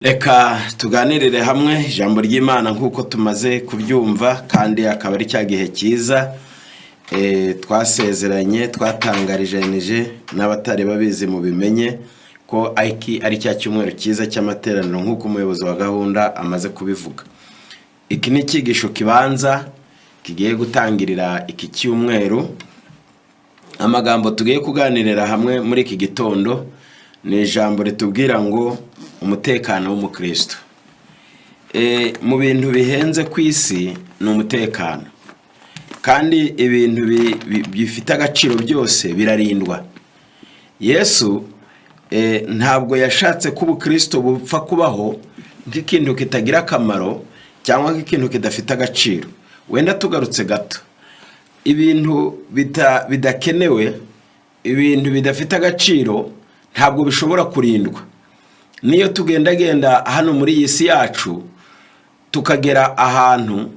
Reka tuganirire hamwe ijambo ry'Imana nk'uko tumaze kubyumva, kandi akaba ari cya gihe cyiza twasezeranye, twatangarijanije n'abatari babizi, mubimenye ko iki ari cya cyumweru cyiza cy'amateraniro nk'uko umuyobozi wa gahunda amaze kubivuga. Iki ni icyigisho kibanza kigiye gutangirira iki cyumweru. Amagambo tugiye kuganirira hamwe muri iki gitondo ni ijambo ritubwira ngo umutekano w'umukristo. Mu bintu bihenze ku isi ni umutekano, kandi ibintu bifite agaciro byose birarindwa. Yesu ntabwo yashatse ko ubukristo bupfa kubaho nk'ikintu kitagira akamaro cyangwa nk'ikintu kidafite agaciro. Wenda tugarutse gato, ibintu bidakenewe, ibintu bidafite agaciro ntabwo bishobora kurindwa. Niyo tugendagenda hano muri iyi si yacu, tukagera ahantu,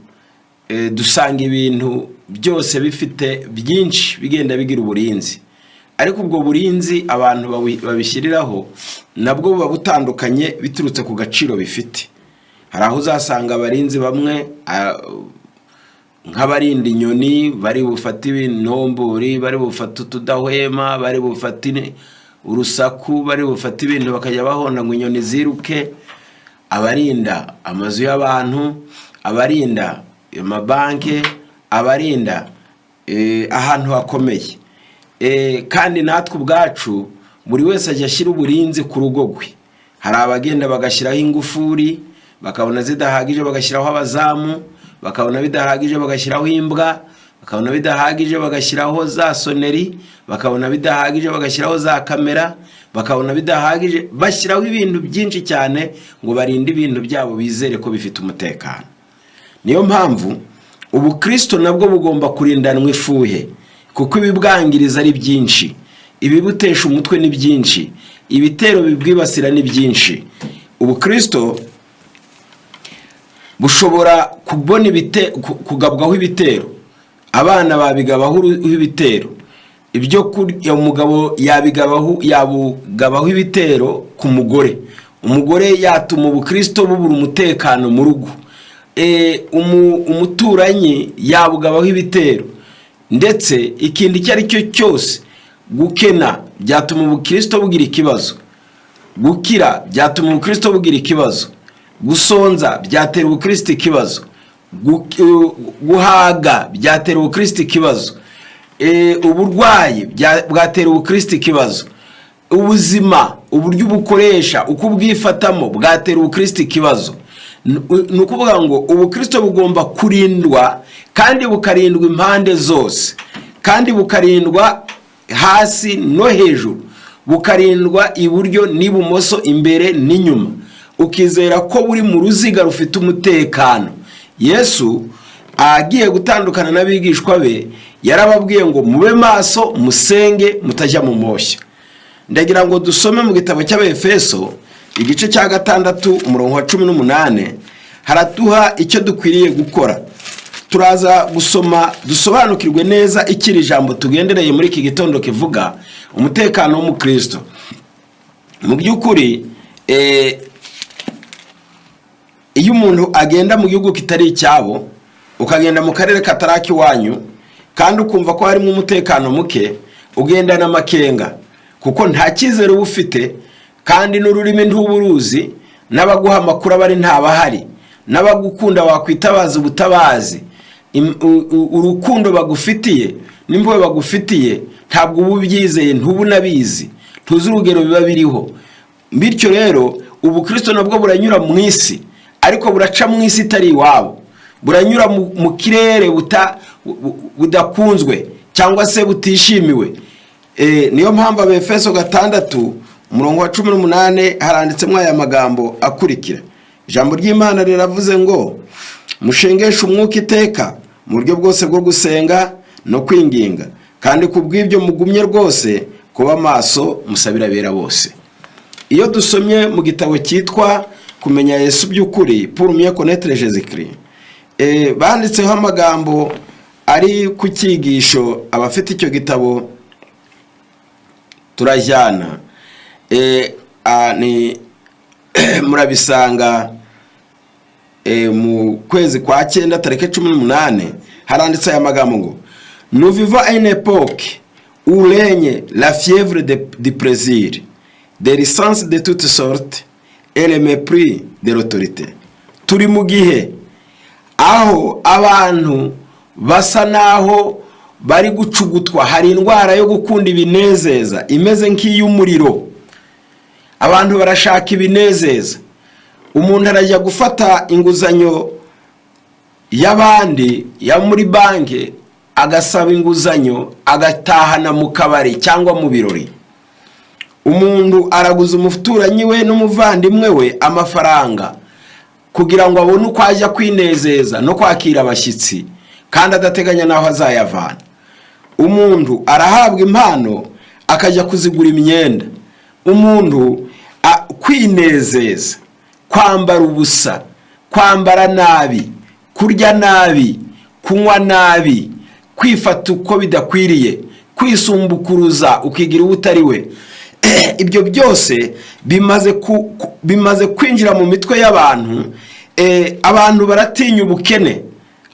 dusanga ibintu byose bifite byinshi bigenda bigira uburinzi, ariko ubwo burinzi abantu babishyiriraho nabwo buba butandukanye biturutse ku gaciro bifite. Hari aho uzasanga abarinzi bamwe, nk'abarinda inyoni, bari bufate ibinombori, bari bufate utudahwema, bari bufate urusaku, bari bufate ibintu bakajya bahonda ngo inyoni ziruke. Abarinda amazu y'abantu, abarinda amabanki, abarinda ahantu hakomeye. Kandi natwe ubwacu buri wese ajya ashyira uburinzi ku rugo rwe. Hari abagenda bagashyiraho ingufuri, bakabona zidahagije bagashyiraho abazamu, bakabona bidahagije bagashyiraho imbwa, bakabona bidahagije bagashyiraho za sonnerie, bakabona bidahagije bagashyiraho za kamera, bakabona bidahagije bashyiraho ibintu byinshi cyane ngo barinde ibintu byabo, bizere ko bifite umutekano. Niyo mpamvu ubukristo nabwo bugomba kurindanwa ifuhe, kuko ibibwangiriza ari byinshi, ibibutesha umutwe ni byinshi, ibitero bibwibasira ni byinshi. Ubukristo bushobora kubona kugabwaho ibitero, abana babigabaho ibitero, ibyo kurya umugabo yabugabaho ibitero ku mugore, umugore yatuma ubukristo bubura umutekano mu rugo, umuturanyi yabugabaho ibitero, ndetse ikindi icyo ari cyo cyose. Gukena byatuma ubukristo bugira ikibazo, gukira byatuma ubukristo bugira ikibazo, gusonza byatera ubukristo ikibazo, guhaga byatera ubukristo ikibazo, uburwayi bwatera ubukristo ikibazo, ubuzima, uburyo ubukoresha, uko ubwifatamo bwatera ubukristo ikibazo. Ni ukuvuga ngo ubukristo bugomba kurindwa, kandi bukarindwa impande zose, kandi bukarindwa hasi no hejuru, bukarindwa iburyo n'ibumoso, imbere n'inyuma, ukizera ko buri mu ruziga rufite umutekano. Yesu agiye gutandukana n'abigishwa be yarababwiye ngo mube maso, musenge mutajya mu moshya. Ndagira ngo dusome mu gitabo cy'Abefeso igice cya 6, umurongo wa 18, haraduha icyo dukwiriye gukora. Turaza gusoma dusobanukirwe neza icyo iri jambo tugendereye muri iki gitondo kivuga, umutekano w'umukristo. Mu by'ukuri, iyo umuntu agenda mu gihugu kitari icyabo, ukagenda mu karere katari ak'iwanyu, kandi ukumva ko harimo umutekano muke, ugendana amakenga, kuko nta cyizere uba ufite, kandi n'ururimi ntuba uruzi, n'abaguha amakuru aba ari ntabahari, n'abagukunda wakwitabaza ubutabazi, urukundo bagufitiye n'impuhwe bagufitiye ntabwo uba ubyizeye, ntuba unabizi, ntuzi urugero biba biriho. Bityo rero ubukristo nabwo buranyura mu isi, ariko buraca mu isi itari iwabo, buranyura mu kirere budakunzwe cyangwa se butishimiwe. Niyo mpamvu Abefeso 6, umurongo wa 18, haranditsemo aya magambo akurikira. Ijambo ry'Imana riravuze ngo mushengeshe umwuka iteka mu buryo bwose bwo gusenga no kwinginga, kandi ku bw'ibyo mugumye rwose kuba maso, musabira abera bose. Iyo dusomye mu gitabo cyitwa Kumenya Yesu by'ukuri, Pour mieux connaître Jésus-Christ, banditseho amagambo ari ku cyigisho. Abafite icyo gitabo turajyana. Ni Murabisanga mu kwezi kwa cyenda, tariki 18. Haranditse aya magambo ngo: "Nous vivons à une époque où règne la fièvre du plaisir, des licences de toutes sortes et le mépris de l'autorité." Turi mu gihe aho abantu basa naho bari gucugutwa. Hari indwara yo gukunda ibinezeza imeze nk'iy'umuriro. Abantu barashaka ibinezeza. Umuntu arajya gufata inguzanyo y'abandi ya muri banki, agasaba inguzanyo, agatahana mu kabari cyangwa mu birori. Umuntu araguza umuturanyi we n'umuvandimwe we amafaranga kugira ngo abone uko ajya kwinezeza no kwakira abashyitsi, kandi adateganya n'aho azayavana. Umuntu arahabwa impano, akajya kuzigura imyenda. Umuntu kwinezeza, kwambara ubusa, kwambara nabi, kurya nabi, kunywa nabi, kwifata uko bidakwiriye, kwisumbukuruza ukigira uwo utari we, ibyo byose bimaze kwinjira mu mitwe y'abantu. Abantu baratinya ubukene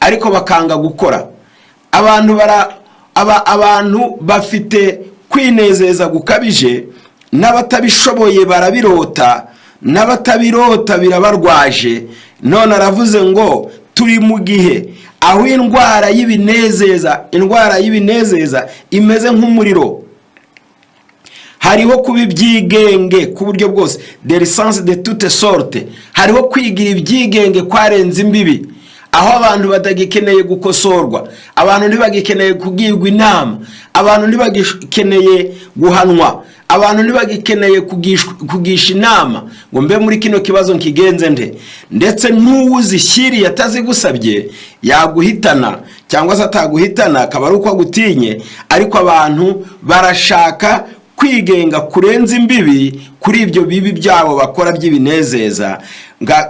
ariko bakanga gukora. Abantu bafite kwinezeza gukabije. N'abatabishoboye barabirota, n'abatabirota birabarwaje. None aravuze ngo turi mu gihe aho indwara y'ibinezeza imeze nk'umuriro. Hariho kuba ibyigenge ku buryo bwose, des licences de toutes sortes. Hariho kwigira ibyigenge kwarenze imbibi, aho abantu batagikeneye gukosorwa, abantu ntibagikeneye kugirwa inama, abantu ntibagikeneye guhanwa, abantu ntibagikeneye kugisha inama ngo: "Mbe muri kino kibazo nkigenze nde?" Ndetse n'uwo uzishyiriye atazigusabye yaguhitana, cyangwa se ataguhitana akaba ari uko agutinye. Ariko abantu barashaka kwigenga kurenza imbibi kuri ibyo bibi byabo bakora by'ibinezeza,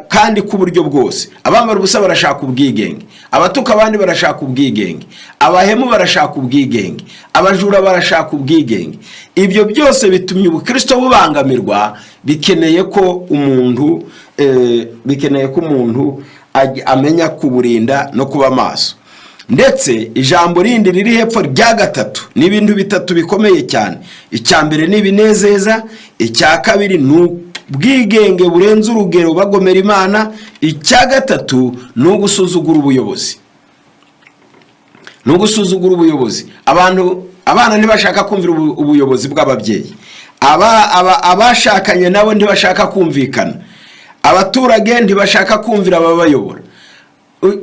kandi ku buryo bwose. Abambara ubusa barashaka ubwigenge, abatuka abandi barashaka ubwigenge, abahemu barashaka ubwigenge, abajura barashaka ubwigenge. Ibyo byose bitumye ubukristo bubangamirwa. Bikeneye ko umuntu amenya kuburinda no kuba maso. Ndetse ijambo rindi riri hepfo rya gatatu, ni ibintu bitatu bikomeye cyane. Icya mbere ni ibinezeza, icya kabiri ni ubwigenge burenze urugero bagomera Imana, icya gatatu ni ugusuzugura ubuyobozi. Ni ugusuzugura ubuyobozi. Abantu, abana ntibashaka kumvira ubuyobozi bw'ababyeyi. Abashakanye nabo ntibashaka kumvikana. Abaturage ntibashaka kumvira ababayobora.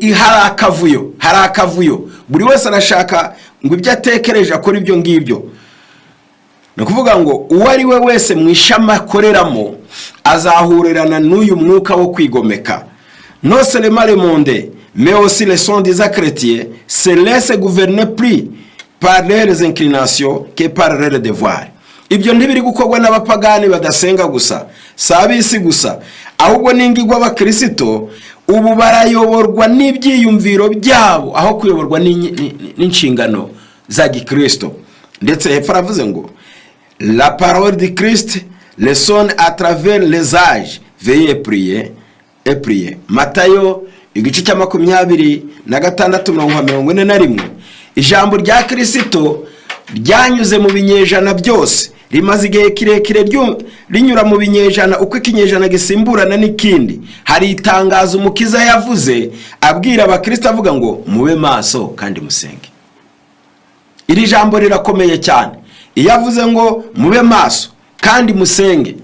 Hari akavuyo, hari akavuyo. Buri wese arashaka ngo ibyo atekereje akora ibyo ngibyo. Ni ukuvuga ngo uwo ari we wese mu ishami akoreramo azahurirana n'uyu mwuka wo kwigomeka. Non seulement le monde, mais aussi les soi-disant chrétiens se laissent gouverner plus par leurs inclinations que par leurs devoirs. Ibyo ntibiri gukorwa n'abapagani badasenga gusa, si ab'isi gusa, ahubwo n'ingirwa abakirisito ubu barayoborwa n'ibyiyumviro byabo aho kuyoborwa n'inshingano za gikirisito. Ndetse hepfo aravuze ngo: "La parole du Christ résonne à travers les âges: veillez et priez et priez." Matayo igice cya 26, mirongo 41. Ijambo rya Kirisito ryanyuze mu binyejana byose, rimaze igihe kirekire rinyura mu binyejana, uko ikinyejana gisimburana n'ikindi. Hari itangazo Umukiza yavuze abwira abakirisito, avuga ngo: "Mube maso kandi musenge." Iri jambo rirakomeye cyane. Iyo avuze ngo "mube maso kandi musenge",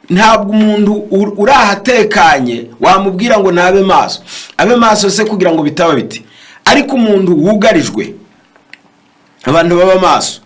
ntabwo umuntu uri ahatekanye wamubwira ngo nabe maso. Abe maso se kugira ngo bitaba biti? Ariko umuntu wugarijwe, abantu baba maso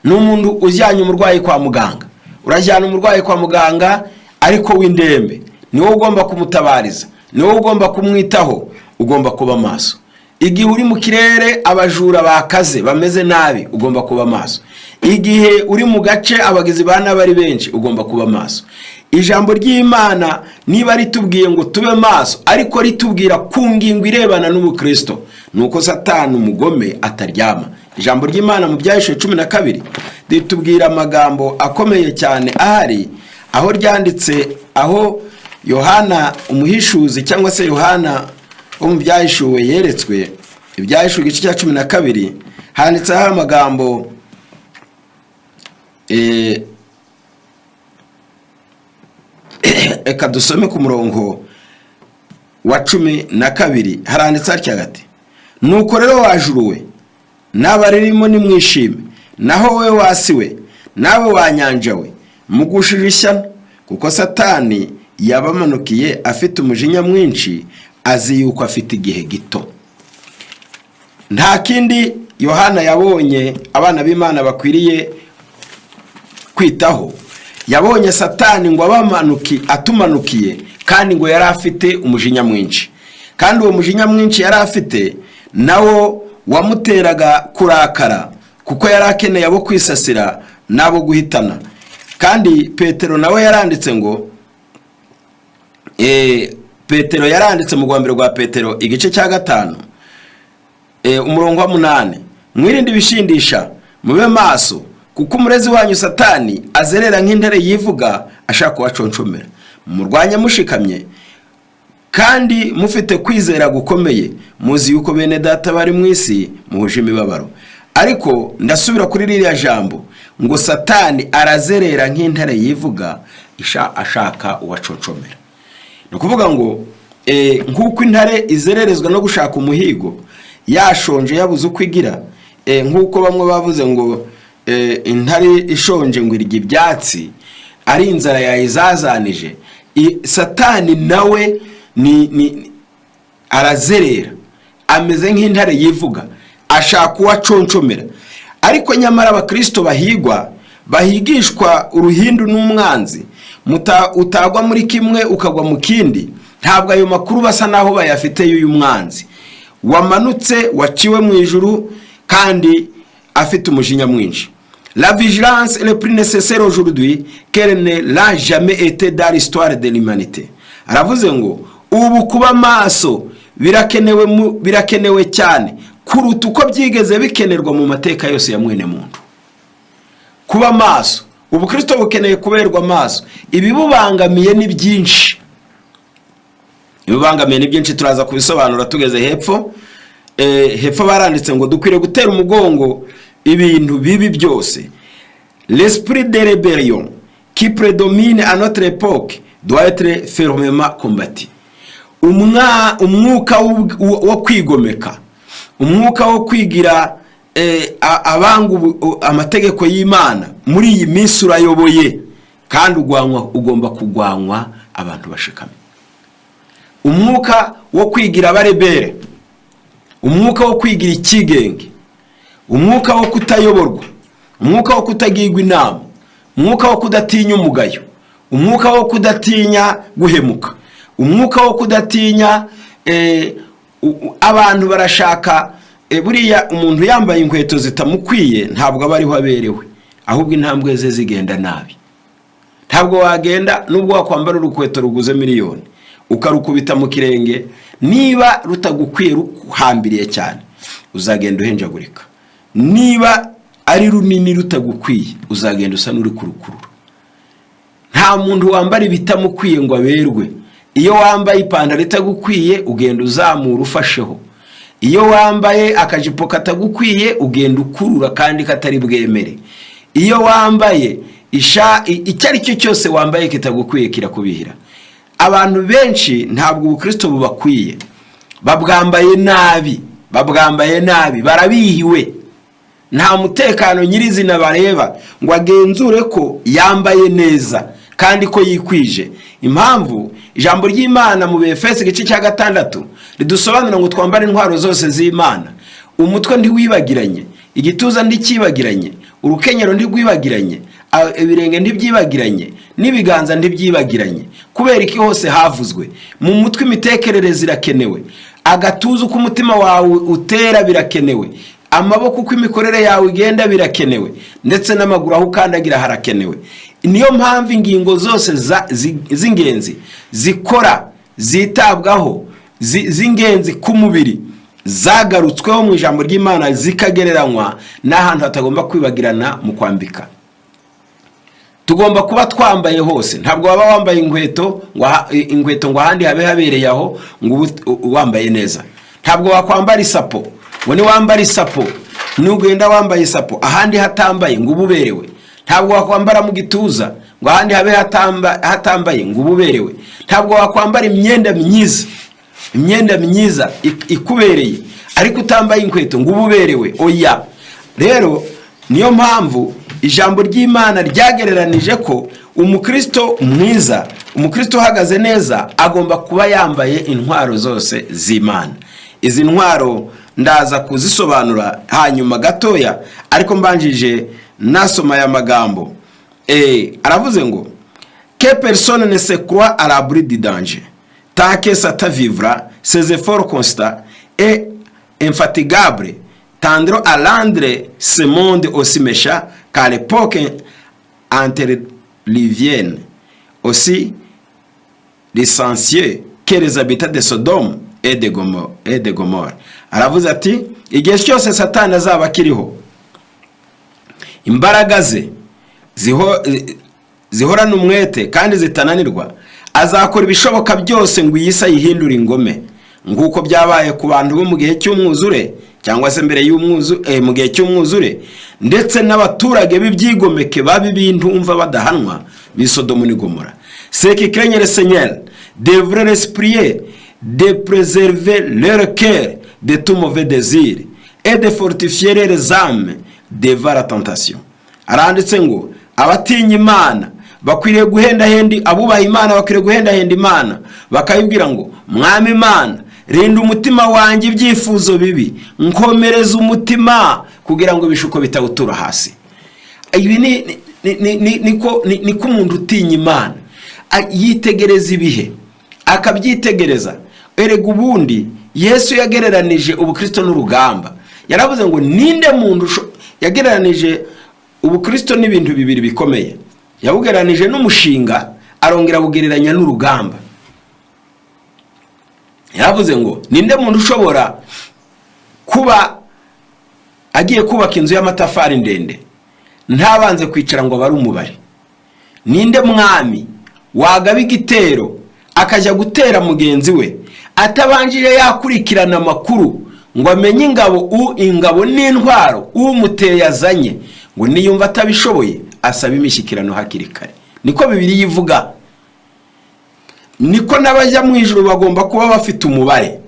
ni umuntu ujyanye umurwayi kwa muganga. Urajyana umurwayi kwa muganga ariko w'indembe, ni wowe ugomba kumutabariza, ni wowe ugomba kumwitaho, ugomba kuba maso. Igihe uri mu kirere abajura bakaze bameze nabi, ugomba kuba maso. Igihe uri mu gace abagizi ba nabi ari benshi, ugomba kuba maso. Ijambo ry'Imana niba ritubwiye ngo tube maso, ariko ritubwira ku ngingo irebana n'ubukristo, ni uko Satani umugome ataryama. Ijambo ry'Imana mu Byahishuwe 12 ritubwira amagambo akomeye cyane ahari aho ryanditse aho. Yohana umuhishuzi cyangwa se Yohana wo mu Byahishuwe yeretswe, Ibyahishuwe igice cya 12, handitseho amagambo. Reka dusome ku murongo wa 12. Haranditse hatya gati: "Nuko rero wa juru we n'abaririmo, nimwishime! Naho wowe wa si we, nawe wa nyanja we, mugushije ishyano, kuko Satani yabamanukiye afite umujinya mwinshi, azi yuko afite igihe gito." Nta kindi Yohana yabonye abana b'Imana bakwiriye kwitaho. Yabonye Satani ngo abamanuki atumanukiye, kandi ngo yari afite umujinya mwinshi, kandi uwo mujinya mwinshi yari afite nawo wamuteraga kurakara, kuko yari akeneye abo kwisasira n'abo guhitana. Kandi Petero nawe yaranditse ngo, Petero yaranditse mu rwa mbere rwa Petero igice cya 5, umurongo wa 8: "Mwirinde ibishindisha, mube maso, kuko umurezi wanyu Satani azerera nk'intare yivuga, ashaka kubaconshomera. Murwanye mushikamye kandi mufite kwizera gukomeye, muzi yuko bene Data bari mu isi muhuje imibabaro." Ariko ndasubira kuri ririya jambo ngo Satani arazerera nk'intare yivuga, ashaka uwaconshomera. Ni ukuvuga ngo nk'uko intare izererezwa no gushaka umuhigo, yashonje, yabuze uko igira, nk'uko bamwe bavuze ngo intare ishonje ngo irya ibyatsi, ari inzara yayizazanije. Satani nawe ni arazerera, ameze nk'intare yivuga, ashaka uwaconshomera. Ariko nyamara abakirisito bahigwa, bahigishwa uruhindu n'umwanzi, utagwa muri kimwe ukagwa mu kindi. Ntabwo ayo makuru basa naho bayafite y'uyu mwanzi wamanutse, waciwe mu ijuru kandi afite umujinya mwinshi. La vigilance est plus nécessaire aujourd'hui qu'elle ne l'a jamais été dans l'histoire de l'humanité. Aravuze ngo ubu kuba maso birakenewe, birakenewe cyane kuruta uko byigeze bikenerwa mu mateka yose ya mwene muntu. Kuba maso, ubukristo bukeneye kuberwa maso. Ibibubangamiye ni byinshi, ibibangamiye ni byinshi, turaza kubisobanura tugeze hepfo. Hepfo baranditse ngo dukwiriye gutera umugongo ibintu bibi byose. L'esprit de rébellion qui prédomine à notre époque doit être fermement combattu. Umwuka wo kwigomeka, umwuka wo kwigira abanga amategeko y'Imana muri iyi minsi urayoboye kandi ugwanywa, ugomba kugwanywa abantu bashikamye. Umwuka wo kwigira abarebere, umwuka wo kwigira ikigenge, umwuka wo kutayoborwa, umwuka wo kutagirwa inama, umwuka wo kudatinya umugayo, umwuka wo kudatinya guhemuka, umwuka wo kudatinya abantu barashaka. Buriya umuntu yambaye inkweto zitamukwiye ntabwo aba ariho aberewe, ahubwo intambwe ze zigenda nabi. Ntabwo wagenda, nubwo wakwambara urukweto ruguze miliyoni ukarukubita mu kirenge, niba rutagukwiye, ruhambiriye cyane, uzagenda uhenjagurika. Niba ari runini rutagukwiye, uzagenda usa n'uri kurukurura. Nta muntu wambara ibitamukwiye ngo aberwe. Iyo wambaye ipantaro itagukwiye, ugenda uzamura ufasheho. Iyo wambaye akajipo katagukwiye, ugenda ukurura kandi katari bwemere. Iyo wambaye icyo ari cyo cyose wambaye kitagukwiye, kirakubihira. Abantu benshi ntabwo ubukristo bubakwiye, babwambaye nabi, babwambaye nabi, barabihiwe. Nta mutekano nyirizina bareba ngo agenzure ko yambaye neza kandi ko yikwije. Impamvu ijambo ry'Imana mu Befesi igice cya 6 ridusobanura ngo twambare intwaro zose z'Imana, umutwe ntiwibagiranye, igituza nticyibagiranye, urukenyero ntirwibagiranye, ibirenge ntibyibagiranye, n'ibiganza ntibyibagiranye. Kubera iki hose havuzwe? Mu mutwe imitekerereze irakenewe, agatuza uko umutima wawe utera birakenewe, amaboko uko imikorere yawe igenda birakenewe, ndetse n'amaguru aho ukandagira harakenewe. Niyo mpamvu ingingo zose z'ingenzi zikora zitabwaho, z'ingenzi ku mubiri, zagarutsweho mu ijambo ry'Imana, zikagereranywa n'ahantu hatagomba kwibagirana mu kwambika. Tugomba kuba twambaye hose. Ntabwo waba wambaye inkweto ngo inkweto ngo ahandi habe habereye aho, ngo ube wambaye neza. Ntabwo wakwambara isapo ngo niwambara isapo, nugenda wambaye isapo ahandi hatambaye, ngo ube uberewe. Ntabwo wakwambara mu gituza ngo ahandi habe hatambaye, ngo ube uberewe. Ntabwo wakwambara imyenda myiza, imyenda myiza ikubereye, ariko utambaye inkweto ngo ube uberewe. Oya. Rero niyo mpamvu ijambo ry'Imana ryagereranije ko umukristo mwiza, umukristo uhagaze neza, agomba kuba yambaye intwaro zose z'Imana. Izi ntwaro ndaza kuzisobanura hanyuma gatoya, ariko mbanjije nasoma aya magambo. Aravuze ngo: "Que personne ne se croit à l'abri du danger tant que Satan vivra, ses efforts constants et infatigables tendront à rendre ce monde aussi méchant qu'à l'époque antédiluvienne, aussi licencieux que les habitants de Sodome et de Gomorrhe." Aravuze ati igihe cyose Satani azaba akiriho, imbaraga ze zihorana umwete kandi zitananirwa, azakora ibishoboka byose ngo iyi si ayihindure ingome, nk'uko byabaye ku bantu bo mu gihe cy'umwuzure, cyangwa se mbere y'umwuzure, mu gihe cy'umwuzure, ndetse n'abaturage b'ibyigomeke babi b'intumva badahanwa b'i Sodomu n'i Gomora. "Ceux qui craignent le Seigneur devraient le supplier de préserver leur cœur de tout mauvais désir et de fortifier leurs âmes devant la tentation." Aranditse ngo abatinya Imana bakwiriye guhendahenda, abubaha Imana bakwiriye guhendahenda Imana, bakayibwira ngo: "Mwami Imana, rinda umutima wanjye ibyifuzo bibi, nkomereza umutima kugira ngo ibishuko bitawutura hasi." Ibi niko umuntu utinya Imana yitegereza ibihe, akabyitegereza. Erega ubundi Yesu yagereranije ubukristo n'urugamba. Yaravuze ngo ninde muntu yagereranije ubukristo n'ibintu bibiri bikomeye. Yabugereranije n'umushinga, arongera abugereranya n'urugamba. Yaravuze ngo ninde muntu ushobora kuba agiye kubaka inzu y'amatafari ndende ntabanze kwicara ngo abare umubare? Ninde mwami wagaba igitero akajya gutera mugenzi we atabanjije yakurikirana amakuru ngo amenye ingabo ingabo n'intwaro umuteye azanye, ngo niyumva atabishoboye asaba imishyikirano hakiri kare? Niko Bibiliya ivuga. Niko n'abajya mu ijuru bagomba kuba bafite umubare.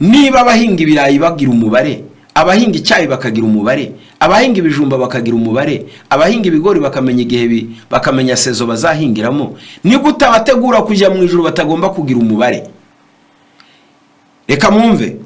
Niba abahinga ibirayi bagira umubare, abahinga icyayi bakagira umubare, abahinga ibijumba bakagira umubare, abahinga ibigori bakamenya igihe bakamenya saison bazahingiramo, ni gute abategura kujya mu ijuru batagomba kugira umubare? Reka mwumve.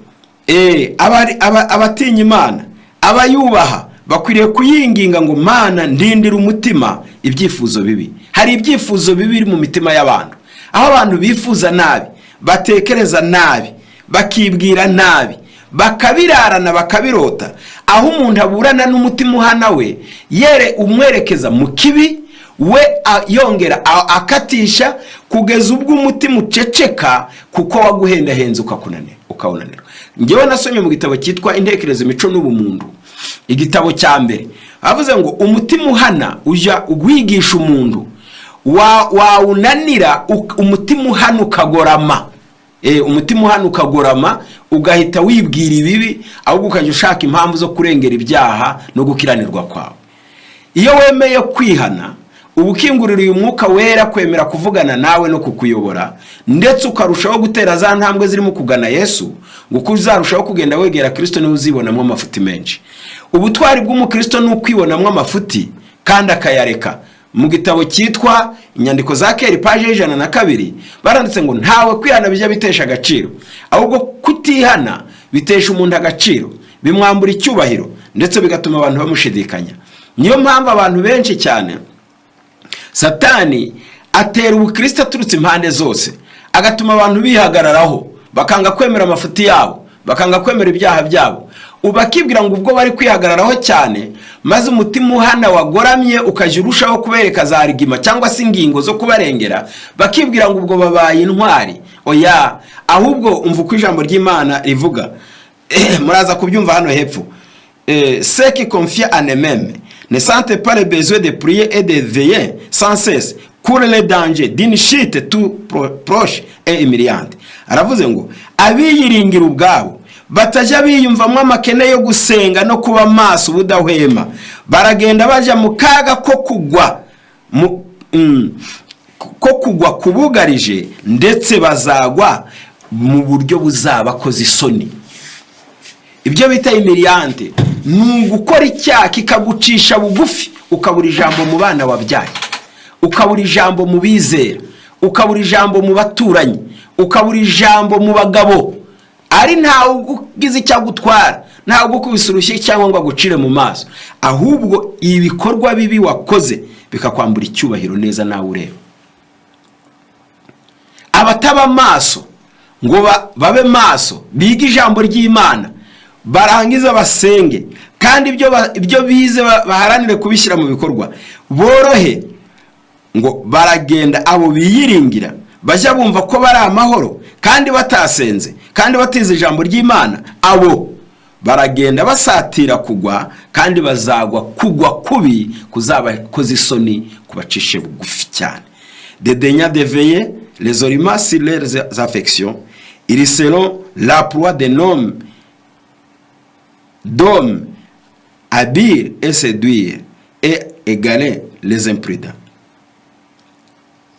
Abatinya Imana, abayubaha, bakwiriye kuyinginga ngo: "Mana, ndindira umutima ibyifuzo bibi." Hari ibyifuzo bibi biri mu mitima y'abantu, aho abantu bifuza nabi, batekereza nabi, bakibwira nabi, bakabirarana, bakabirota, aho umuntu aburana n'umutima uhana we, yere umwerekeza mu kibi, we yongera akatisha kugeza ubwo umutima uceceka kuko waguhendahenze ukakunanira, ukawunanirwa. Ngewe nasomye mu gitabo cyitwa Intekerezo, Imico n'Ubumuntu, igitabo cya mbere, bavuze ngo umutima uhana ujya wigisha umuntu, wawunanira umutima uhana ukagorama. Umutima uhana ukagorama, ugahita wibwira ibibi, ahubwo ukajya ushaka impamvu zo kurengera ibyaha no gukiranirwa kwawe. Iyo wemeye kwihana, uba ukingurira uyu Mwuka Wera kwemera kuvugana nawe no kukuyobora, ndetse ukarushaho gutera za ntambwe zirimo kugana Yesu, ngo uko uzarushaho kugenda wegera Kirisito niwe uzibonamo amafuti menshi. Ubutwari bw'umukristo ni ukwibonamo amafuti kandi akayareka. Mu gitabo cyitwa Inyandiko za Kera, paje y'102, baranditse ngo ntawe kwihana bijya bitesha agaciro, ahubwo kutihana bitesha umuntu agaciro, bimwambura icyubahiro, ndetse bigatuma abantu bamushidikanya. Niyo mpamvu abantu benshi cyane, Satani atera ubukristo aturutse impande zose, agatuma abantu bihagararaho, bakanga kwemera amafuti yabo, bakanga kwemera ibyaha byabo, bakibwira ngo ubwo bari kwihagararaho cyane, maze umutima uhana wagoramye ukajya urushaho kubereka za arguments cyangwa se ingingo zo kubarengera, bakibwira ngo ubwo babaye intwari. Oya, ahubwo umva uko ijambo ry'Imana rivuga, muraza kubyumva hano hepfo. "Ceux qui confiés en eux-mêmes ne sentent pas le besoin de prier et de veiller sans cesse, courent le danger d'une chute tout proche et humiliante. Aravuze ngo abiyiringira ubwabo, batajya biyumvamo amakene yo gusenga no kuba maso ubudahwema, baragenda bajya mu kaga ko kugwa kubugarije, ndetse bazagwa mu buryo buzabakoza isoni. Ibyo bita humiliante ni ugukora icyaha kikagucisha bugufi, ukabura ijambo mu bana wabyaye, ukabura ijambo mu bizera, ukabura ijambo mu baturanyi, ukabura ijambo mu bagabo, ari ntawe ugize icyo agutwara, ntawe ugukubise urushyi cyangwa ngo agucire mu maso, ahubwo ibikorwa bibi wakoze bikakwambura icyubahiro neza nawe ureba. Abataba maso ngo babe maso, bige ijambo ry'Imana, barangiza basenge, kandi ibyo bize baharanire kubishyira mu bikorwa, borohe, ngo baragenda. Abo biyiringira, bajya bumva ko bari amahoro kandi batasenze, kandi batize ijambo ry'Imana, abo baragenda basatira kugwa, kandi bazagwa kugwa kubi kuzabakoza isoni, kubacishe bugufi cyane. Dédaignant de veiller résolument sur leurs affections, ils seront la proie d'un homme d'hommes habiles à séduire et égarer les imprudents,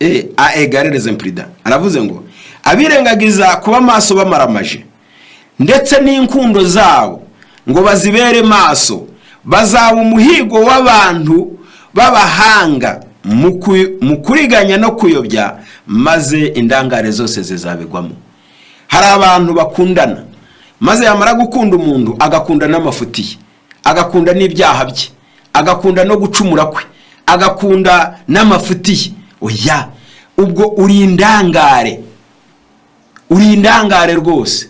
et à égarer les imprudents. Aravuze ngo abirengagiza kuba maso bamaramaje, ndetse n'inkundo zabo ngo bazibere maso, bazaba umuhigo w'abantu b'abahanga mu kuriganya no kuyobya, maze indangare zose zizabigwamo. Hari abantu bakundana, maze yamara gukunda umuntu agakunda n'amafuti ye, agakunda n'ibyaha bye, agakunda no gucumura kwe, agakunda n'amafuti ye. Oya, ubwo uri indangare, uri indangare rwose.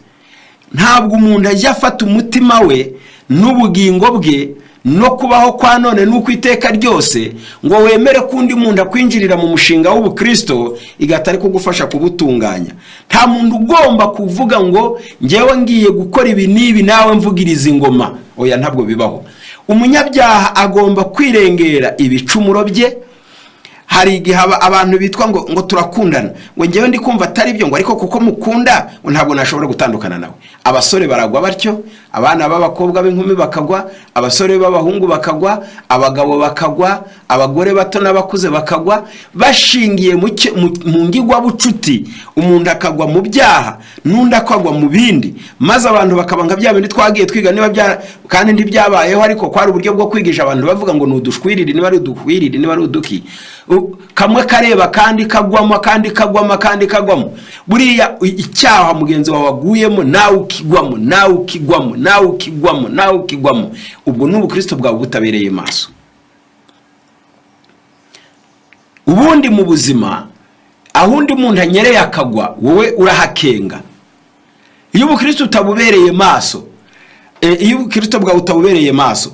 Ntabwo umuntu ajya afata umutima we n'ubugingo bwe no kubaho kwa none n'uko iteka ryose ngo wemere ko undi muntu akwinjirira mu mushinga w'ubukristo igahita ari kugufasha kubutunganya. Nta muntu ugomba kuvuga ngo ngewe ngiye gukora ibi n'ibi, nawe mvugiriza ingoma. Oya, ntabwo bibaho. Umunyabyaha agomba kwirengera ibicumuro bye. Hari igihe abantu bitwa ngo turakundana, ngo ngewe ndi kumva atari byo, ngo ariko kuko mukunda, ngo ntabwo nashobora gutandukana nawe. Abasore baragwa batyo, abana b'abakobwa b'inkumi bakagwa, abasore b'abahungu bakagwa, abagabo bakagwa, abagore bato n'abakuze bakagwa, bashingiye mu ngigwabucuti. Umuntu akagwa mu byaha, n'undi akagwa mu bindi, maze abantu bakaba nka bya bindi twagiye twiga, niba bya kandi ntibyabayeho, ariko kwari uburyo bwo kwigisha abantu bavuga ngo ni udushwiriri, niba ari uduhwiriri, niba ari uduki. Kamwe kareba kandi kagwamo, kandi kagwamo, kandi kagwamo. Buriya icyaha mugenzi wawe aguyemo, nawe ukigwamo, nawe ukigwamo, nawe ukigwamo, nawe ukigwamo, ubwo ni ubukristo bwawe butabereye maso. Ubundi mu buzima, aho undi muntu anyereye akagwa, wowe urahakenga. Iyo ubukristo utabubereye maso, iyo ubukristo bwawe utabubereye maso,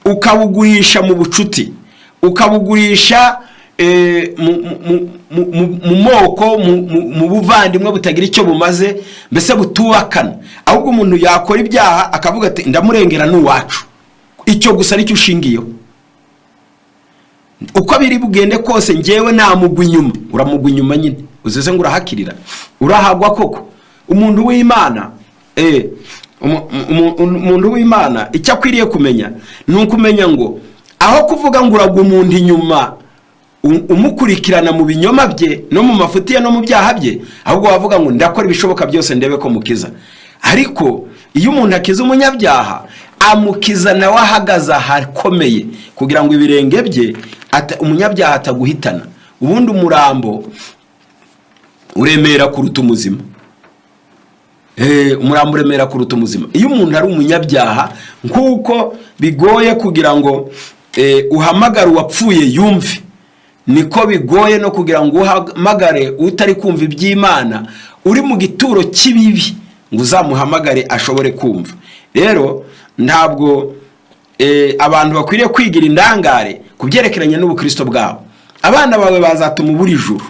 ukabugurisha mu bucuti, ukabugurisha mu moko, mu buvandimwe butagira icyo bumaze, mbese butubakana, ahubwo umuntu yakora ibyaha akavuga ati ndamurengera ni uwacu, icyo gusa nicyo ushingiyeho, uko biri bugende kose ngewe namugwa inyuma, uramugwa inyuma nyine, uzize ngo urahakirira, urahagwa koko. Umuntu w'Imana, umuntu w'Imana icyo akwiriye kumenya ni ukumenya ngo aho kuvuga ngo uragwa umuntu inyuma, umukurikirana mu binyoma bye no mu mafuti ye no mu byaha bye, ahubwo wavuga ngo ndakora ibishoboka byose ndebe ko mukiza. Ariko iyo umuntu akiza umunyabyaha, amukiza nawe ahagaze ahakomeye, kugira ngo ibirenge bye umunyabyaha ataguhitana. Ubundi umurambo uremera kuruta umuzima. Umurambo uremera kuruta umuzima. Iyo umuntu ari umunyabyaha, nk'uko bigoye kugira ngo uhamagare uwapfuye yumve, niko bigoye no kugira ngo uhamagare utari kumva iby'Imana, uri mu gituro cy'ibibi, ngo uzamuhamagare ashobore kumva. Rero ntabwo abantu bakwiriye kwigira indangare ku byerekeranye n'ubukristo bwabo. Abana bawe bazatuma ubura ijuru.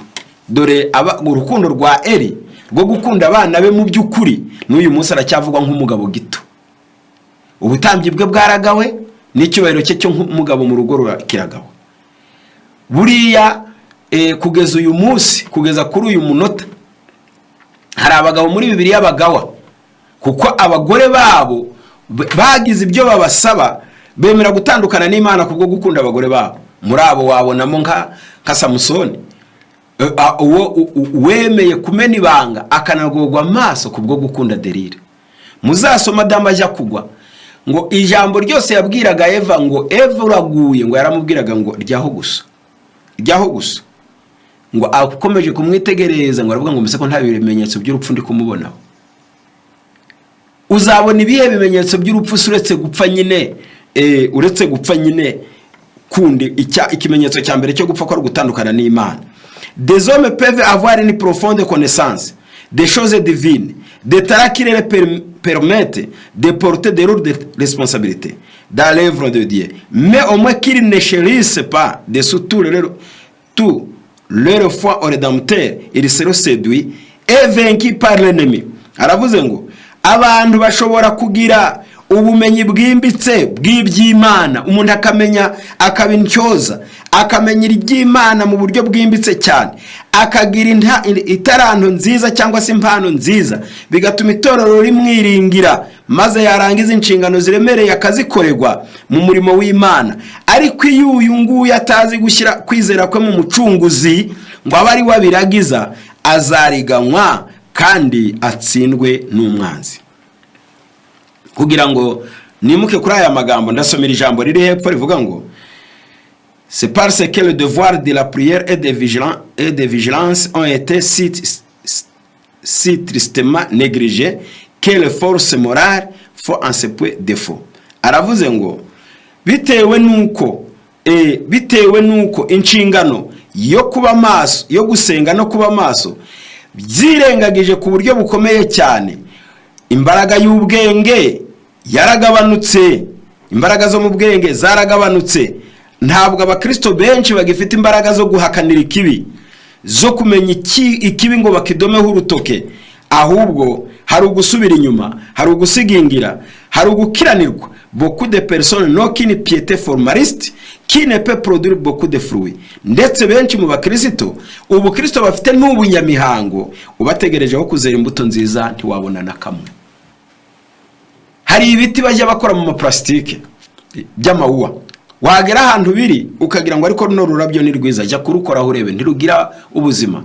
Dore urukundo rwa Eri rwo gukunda abana be, mu by'ukuri n'uyu munsi aracyavugwa nk'umugabo gito. Ubutambyi bwe bwaragawe. N'icyubahiro cye cyo nk'umugabo mu rugo kiragawa. Buriya kugeza uyu munsi, kugeza kuri uyu munota, hari abagabo muri Bibiliya bagawa kuko abagore babo bagize ibyo babasaba, bemera gutandukana n'Imana kubwo gukunda abagore babo. Muri abo wabonamo nka Samusoni, uwo wemeye kumena ibanga akanagorwa amaso kubwo gukunda Delila. Muzasoma Adamu ajya kugwa, ngo ijambo ryose yabwiraga Eva ngo: "Eva, uraguye", ngo yaramubwiraga ngo: "Ryaho gusa, ryaho gusa." Ngo akomeje kumwitegereza, ngo aravuga ngo: "Mbese ko nta bimenyetso by'urupfu ndi kumubonaho?" Uzabona ibihe bimenyetso by'urupfu se uretse gupfa nyine? Uretse gupfa nyine kundi, ikimenyetso cya mbere cyo gupfa ko ari ugutandukana n'Imana. Des hommes peuvent avoir une profonde connaissance des choses divines, des talents qui leur permettent de porter de lourdes responsabilités dans l'œuvre de Dieu, mais au moins qu'ils ne chérissent pas dessous tout leur foi au Rédempteur, ils seront séduits et vaincus par l'ennemi. Aravuze ngo abantu bashobora kugira ubumenyi bwimbitse bw'iby'Imana, umuntu akamenya, akaba intyoza, akamenya iby'Imana mu buryo bwimbitse cyane, akagira itaranto nziza cyangwa se impano nziza, bigatuma itorero rimwiringira, maze yarangiza inshingano ziremereye akazikorerwa mu murimo w'Imana. Ariko iyo uyu nguyu atazi gushyira kwizera kwe mu Mucunguzi ngo abe ari we abiragiza, azariganywa kandi atsindwe n'umwanzi. Kugira ngo nimuke kuri aya magambo, ndasomera ijambo riri hepfo rivuga ngo: "C'est parce que le devoir de la prière et de vigilance ont été si tristement négligés que les forces morales font en ce point défaut." Aravuze ngo bitewe nuko inshingano yo kuba maso, yo gusenga no kuba maso byirengagije ku buryo bukomeye cyane, imbaraga y'ubwenge yaragabanutse, imbaraga zo mu bwenge zaragabanutse. Ntabwo abakristo benshi bagifite imbaraga zo guhakanira ikibi, zo kumenya ikibi ngo bakidomeho urutoke. Ahubwo hari ugusubira inyuma, hari ugusigingira, hari ugukiranirwa. Beaucoup de personnes n'ont qu'une piété formaliste qui ne peut produire beaucoup de fruits. Ndetse benshi mu bakristo, ubukristo bafite n'ubunyamihango, ubategerejeho kuzera imbuto nziza ntiwabona na kamwe. Hari ibiti bajya bakora mu maparasitike by'amawuwa, wagera ahantu biri ukagira ngo ariko runo rurabyo ni rwiza, jya kurukoraho urebe, ntirugira ubuzima,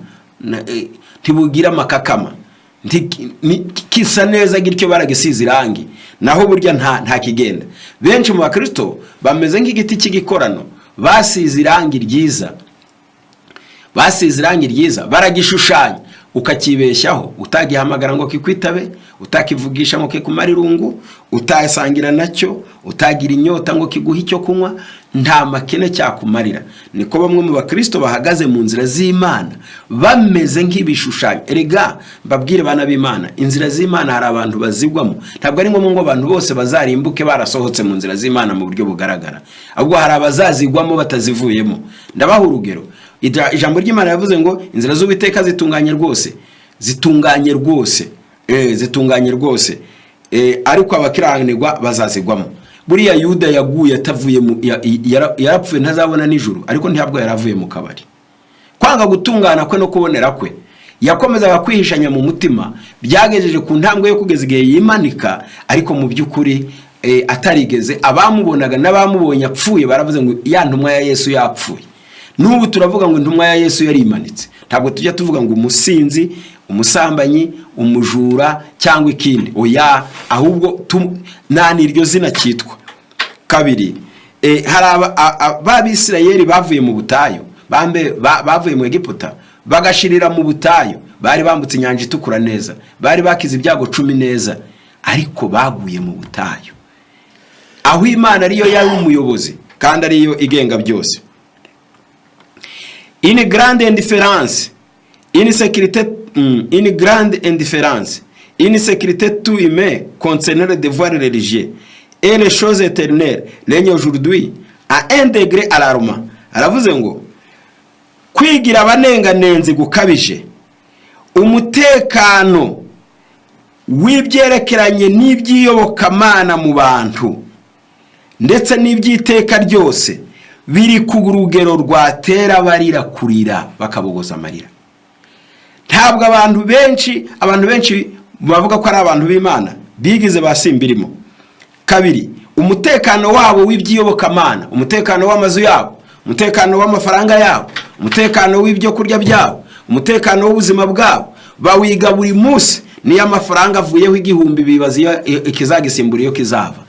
ntibugira amakakama, kisa neza gityo baragisize irangi, naho burya nta kigenda. Benshi mu bakristo bameze nk'igiti cy'igikorano basize irangi ryiza, basize irangi ryiza baragishushanya, ukakibeshyaho, utagihamagara ngo kikwitabe, utakivugisha ngo kikumare irungu, utasangira nacyo, utagira inyota ngo kiguhe icyo kunywa, nta makene cyakumarira. Niko bamwe mu bakristo bahagaze mu nzira z'Imana, bameze nk'ibishushanyo. Erega mbabwire, bana b'Imana, inzira z'Imana hari abantu bazigwamo. Ntabwo ari ngombwa ngo abantu bose bazarimbuke barasohotse mu nzira z'Imana mu buryo bugaragara, ahubwo hari abazazigwamo batazivuyemo. Ndabaha urugero. Ijambo ry'Imana yavuze ngo inzira z'Uwiteka zitunganye rwose, zitunganye rwose, zitunganye rwose, ariko abakiranirwa bazazigwamo. Buriya Yuda yaguye atavuye mu yarapfuye ntazabona nijoro, ariko ntabwo yaravuye mu kabari. Kwanga gutungana kwe no kubonera kwe yakomezaga kwihishanya mu mutima byagejeje ku ntambwe yo kugeza igihe yimanika, ariko mu by'ukuri atarigeze. Abamubonaga n'abamubonye apfuye baravuze ngo: "Ya ntumwa ya Yesu yapfuye." N'ubu turavuga ngo intumwa ya Yesu yarimanitse. Ntabwo tujya tuvuga ngo umusinzi, umusambanyi, umujura cyangwa ikindi, oya, ahubwo nta n'iryo zina cyitwa. Kabiri, hari b'Abisirayeli bavuye mu butayu, bambe bavuye mu Egiputa bagashirira mu butayu. Bari bambutse Inyanja Itukura neza, bari bakize ibyago 10 neza, ariko baguye mu butayu, aho Imana ariyo yari umuyobozi kandi ariyo igenga byose. Une grande indifférence, une sécurité, une grande indifférence, une sécurité tout humaine concernant le devoir religieux et les choses éternelles règne aujourd'hui à un degré alarmant. Aravuze ngo kwigira abanenganenzi gukabije, umutekano w'ibyerekeranye n'iby'iyobokamana mu bantu. Ndetse n'iby'iteka ryose biri ku rugero rwatera abarira kurira, bakabogoza amarira. Ntabwo abantu benshi bavuga ko ari abantu b'Imana bigize ba simbirimo. Kabiri, umutekano wabo w'iby'iyobokamana, umutekano w'amazu yabo, umutekano w'amafaranga yabo, umutekano w'ibyo kurya byabo, umutekano w'ubuzima bwabo, bawiga buri munsi. Niyo amafaranga avuyeho 1000, bibaza iyo ikizagisimbura, iyo kizava.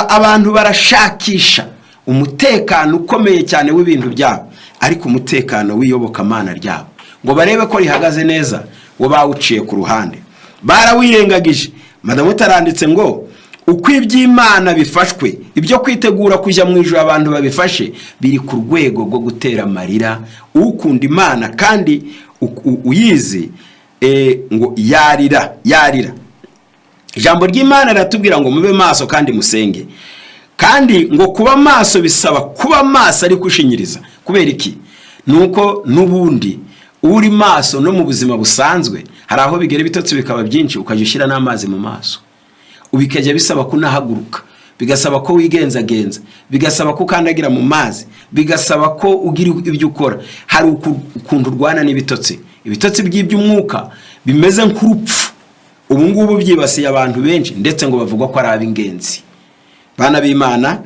Abantu barashakisha umutekano ukomeye cyane w'ibintu byabo, ariko umutekano w'iyobokamana ryabo, ngo barebe ko rihagaze neza, wo bawuciye ku ruhande, barawirengagije. Madamu utaranditse ngo uko iby'Imana bifashwe, ibyo kwitegura kujya mu ijoro abantu babifashe, biri ku rwego rwo gutera amarira ukunda Imana kandi uyizi, ngo yarira, yarira. Ijambo ry'Imana riratubwira ngo mube maso kandi musenge. Kandi ngo kuba maso bisaba kuba maso ariko ushinyiriza. Kubera iki? Ni uko n'ubundi uri maso no mu buzima busanzwe, hari aho bigera ibitotsi bikaba byinshi, ukajya ushyira n'amazi mu maso. Bikajya bisaba ko unahaguruka, bigasaba ko wigenzagenza, bigasaba ko ukandagira mu mazi, bigasaba ko ugira ibyo ukora. Hari ukuntu urwana n'ibitotsi. Ibitotsi by'iby'umwuka bimeze nk'urupfu ubu ngubu byibasiye abantu benshi, ndetse ngo bavuga ko ari ab'ingenzi. Bana b'Imana,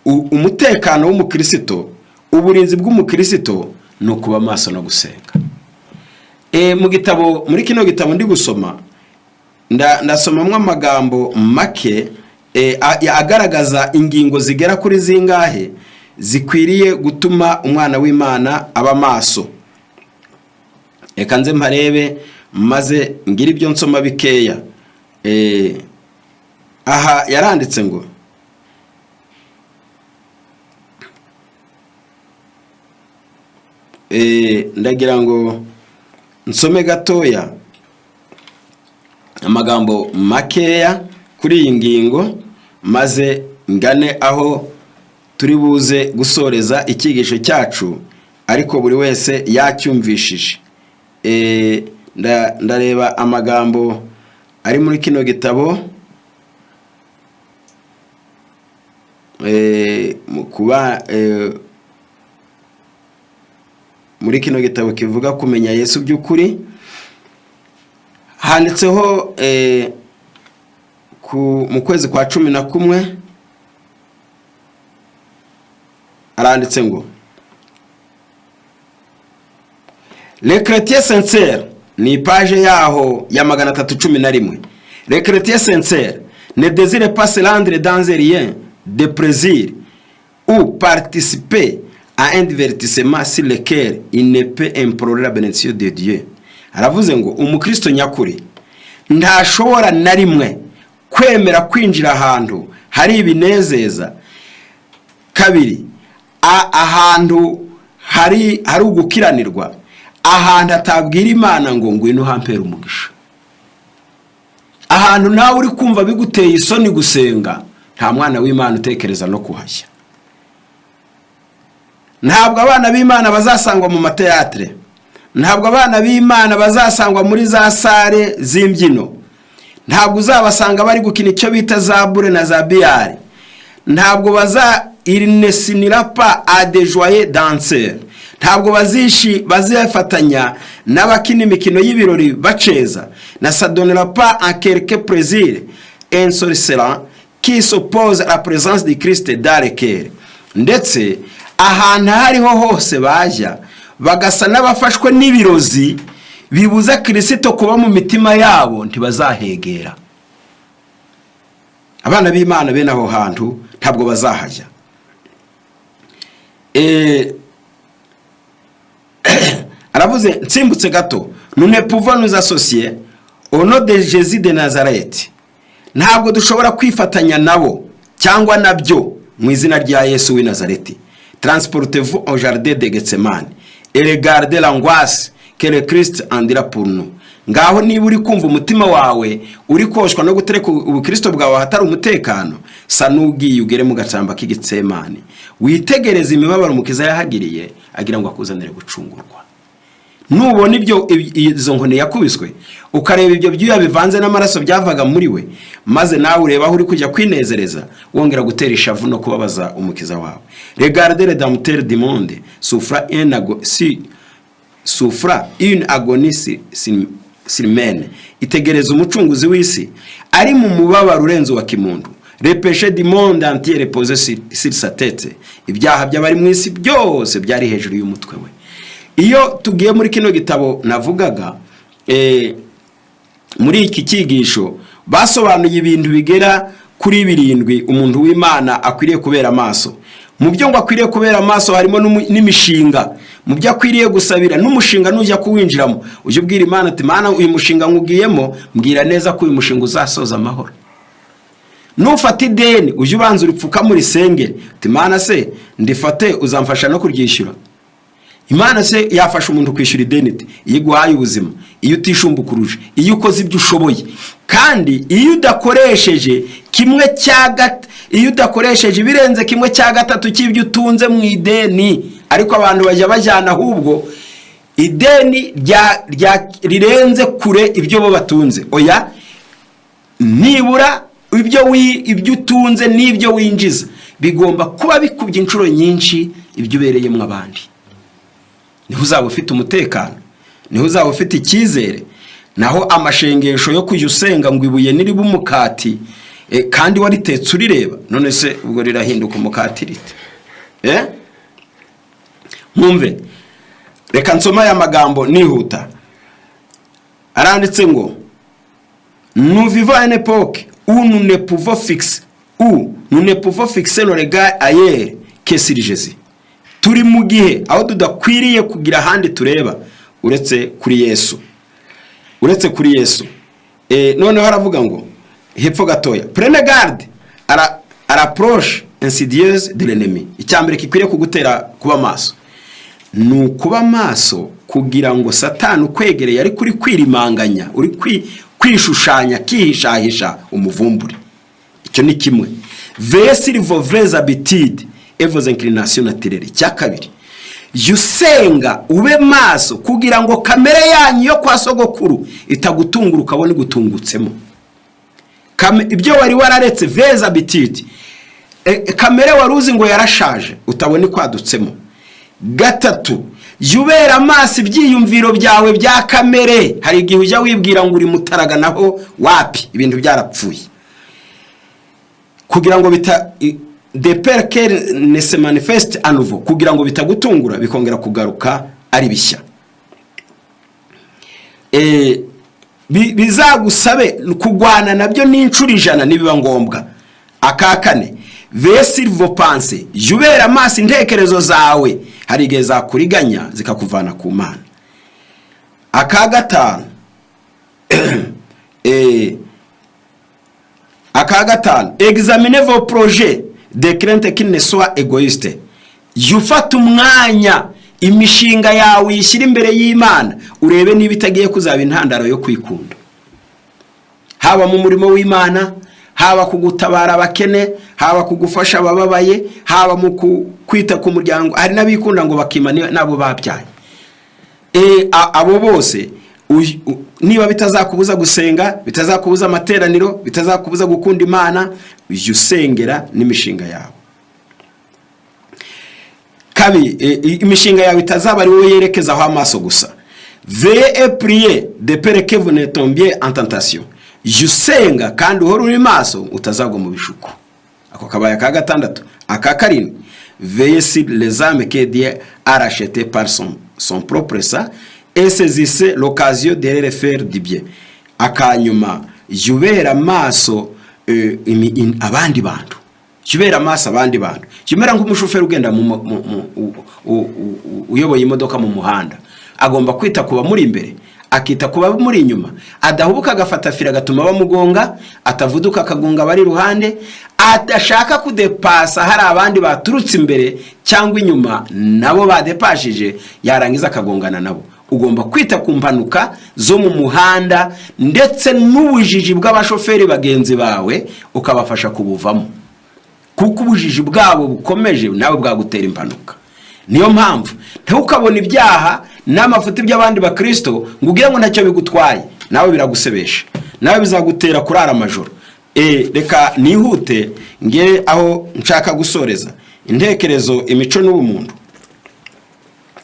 umutekano w'umukirisito, uburinzi bw'umukirisito ni ukuba maso no gusenga. Mu gitabo, muri kino gitabo ndi gusoma, ndasomamo amagambo make agaragaza ingingo zigera kuri zingahe zikwiriye gutuma umwana w'Imana aba maso. Reka nze mparebe, maze ngire ibyo nsoma bikeya. Aha yaranditse ngo ndagira ngo nsome gatoya amagambo makeya kuri iyi ngingo, maze ngane aho turi buze gusoreza icyigisho cyacu, ariko buri wese yacyumvishije. Ndareba amagambo ari muri kino gitabo mu kuba muri kino gitabo kivuga kumenya Yesu by'ukuri, handitseho mu kwezi kwa 11, aranditse ngo: "Le chrétien sincère", ni page yaho ya 311, "Le chrétien sincère ne désire pas se rendre dans un lieu de plaisir ou participer à un divertissement sur lequel il ne peut implorer la bénédiction de Dieu." Aravuze ngo umukristo nyakuri ntashobora na rimwe kwemera kwinjira ahantu hari ibinezeza. Kabiri, ahantu hari ugukiranirwa, ahantu atabwira Imana ngo ngwino uhampere umugisha, ahantu nawe uri kumva biguteye isoni gusenga, nta mwana w'Imana utekereza no kuhajya. Ntabwo abana b'Imana bazasangwa mu mateyatere, ntabwo abana b'Imana bazasangwa muri za salle z'imbyino, ntabwo uzabasanga bari gukina icyo bita za boules na za billard. Ntabwo baza, il ne s'unira pas à de joyeux danseurs, ntabwo bazifatanya n'abakina imikino y'ibirori baceza, ne s'adonnera pas à quelque plaisir ensorcelant qui s'oppose à la présence de Christ dans le cœur. Ndetse ahantu aho ariho hose bajya bagasa n'abafashwe n'ibirozi bibuza Kirisito kuba mu mitima yabo, ntibazahegera. Abana b'Imana bene aho hantu ntabwo bazahajya. Aravuze, nsimbutse gato, "Nous ne pouvons nous associer au nom de Jésus de Nazareth", ntabwo dushobora kwifatanya nabo cyangwa nabyo mu izina rya Yesu w'i Nazareti. "Transportez-vous au jardin de Gethsemane et regardez l'angoisse que le Christ endura pour nous." Ngaho niba uri kumva umutima wawe uri koshwa no gutereka ubukristo bwawe ahatari umutekano, sa n'ugiye ugere mu gashyamba k'Igitsemani, witegereze imibabaro Umukiza yahagiriye agira ngo akuzanire gucungurwa. Nubona ibyo, izo nkoni yakubiswe, ukareba ibyo byuya bivanze n'amaraso byavaga muri we, maze nawe ureba aho uri kujya kwinezereza, wongera gutera ishavu no kubabaza Umukiza wawe. Regarde Rédempteur du monde souffrant un ago, si souffrant une agonie surhumaine. Itegereza Umucunguzi w'isi ari mu mubabaro urenze uwa kimuntu. Les péchés du monde entier reposaient sur sa tête. Ibyaha by'abari mu isi byose byari hejuru y'umutwe we. Iyo tugiye muri kino gitabo navugaga, muri iki cyigisho basobanuye ibintu bigera kuri birindwi umuntu w'Imana akwiriye kubera amaso. Mu byo ngo akwiriye kubera amaso harimo n'imishinga. Mu byo akwiriye gusabira n'umushinga, nujya kuwinjiramo ujye ubwira Imana ati: "Mana, uyu mushinga nkugiyemo, mbwira neza ko uyu mushinga uzasoza amahoro." Nufata ideni, ujye ubanza uripfukame, urisengere, uti: "Imana se, ndifate, uzamfasha no kuryishyura?" Imana se yafasha umuntu kwishyura ideni ite, iyo iguhaye ubuzima, iyo utishumbukuruje, iyo ukoze ibyo ushoboye, kandi iyo udakoresheje kimwe cya iyo udakoresheje ibirenze kimwe cya gatatu cy'ibyo utunze mu ideni? Ariko abantu bajya bajyana ahubwo ideni rya rirenze kure ibyo bo batunze. Oya, nibura ibyo utunze n'ibyo winjiza bigomba kuba bikubye inshuro nyinshi ibyo ubereyemo abandi. Niho uzaba ufite umutekano, niho uzaba ufite icyizere. Naho amashengesho yo kujya usenga ngo ibuye niriba umukati, kandi waritetse urireba, none se ubwo rirahinduka umukati rite? Mwumve, reka nsome aya magambo nihuta. Aranditse ngo: "Nous vivons à une époque où nous ne pouvons fixer nos regards ailleurs que sur Jésus." Turi mu gihe aho tudakwiriye kugira ahandi tureba uretse kuri Yesu, uretse kuri Yesu. Noneho aravuga ngo hepfo gatoya: "Prenez garde à l'approche insidieuse de l'ennemi." Icya mbere gikwiriye kugutera kuba maso ni ukuba maso kugira ngo Satani ukwegereye ariko uri kwirimanganya, uri kwishushanya, akihishahisha, umuvumbure. Icyo ni kimwe. "Veillez sur vos vraies habitudes et vos inclinations naturelles." Icya kabiri, jya usenga, ube maso kugira ngo kamere yanyu yo kwa sogokuru itagutungura, ukabona igutungutsemo. Ibyo wari wararetse, vieilles habitudes, kamere wari uzi ngo yarashaje, utabona ikwadutsemo. Gatatu, jya ubera amaso ibyiyumviro byawe bya kamere. Hari igihe ujya wibwira ngo uri mutaraga, naho wapi, ibintu byarapfuye. Kugira ngo bita de peur que ne se manifeste à nouveau, kugira ngo bitagutungura bikongera kugaruka ari bishya. Bizagusabe kugwana nabyo n'inshuro 100 nibiba ngombwa. Aka kane: "Veillez sur vos pensées." Jya ubera amaso intekerezo zawe, hari igihe zakuriganya zikakuvana ku Mana. Aka gatanu: "Examinez vos projets de crainte qu'ils ne soient égoïstes." Jya ufata umwanya, imishinga yawe uyishyire imbere y'Imana, urebe niba itagiye kuzaba intandaro yo kwikunda, haba mu murimo w'Imana, haba ku gutabara abakene, haba ku gufasha abababaye, haba mu kwita ku muryango. Hari n'abikunda ngo bakima n'abo babyaye. Abo bose, niba bitazakubuza gusenga, bitazakubuza amateraniro, bitazakubuza gukunda Imana, ujya usengera n'imishinga yawe. Kabi imishinga yawe itazaba ari wowe yerekezaho amaso gusa. "Veillez et priez de peur que vous ne tombiez en tentation." Jya usenga kandi uhore uri maso utazagwa mu bishuko. Ako kabaye aka gatandatu. Aka karindwi: "Veillez sur les âmes que Dieu a rachetées par son propre sang et saisissez l'occasion de leur faire du bien." Akanyuma, jya ubera amaso abandi bantu, jya ubera amaso abandi bantu. Jya umera nk'umushoferi ugenda mu mu- mu- u- u- u- uyoboye imodoka mu muhanda. Agomba kwita ku bamuri imbere, akita ku bamuri inyuma, adahubuka agafata feri agatuma bamugonga, atavuduka akagonga abari iruhande, adashaka kudepasa hari abandi baturutse imbere cyangwa inyuma nabo badepashije, yarangiza akagongana nabo. Ugomba kwita ku mpanuka zo mu muhanda ndetse n'ubujiji bw'abashoferi bagenzi bawe, ukabafasha kubuvamo, kuko ubujiji bwabo bukomeje nawe bwagutera impanuka. Niyo mpamvu ntukabone ibyaha. N'amafuti by'abandi bakristo ngo ugire ngo ntacyo bigutwaye, nawe biragusebesha, nawe bizagutera kurara amajoro. Reka nihute ngere aho nshaka gusoreza. Intekerezo, imico n'ubumuntu,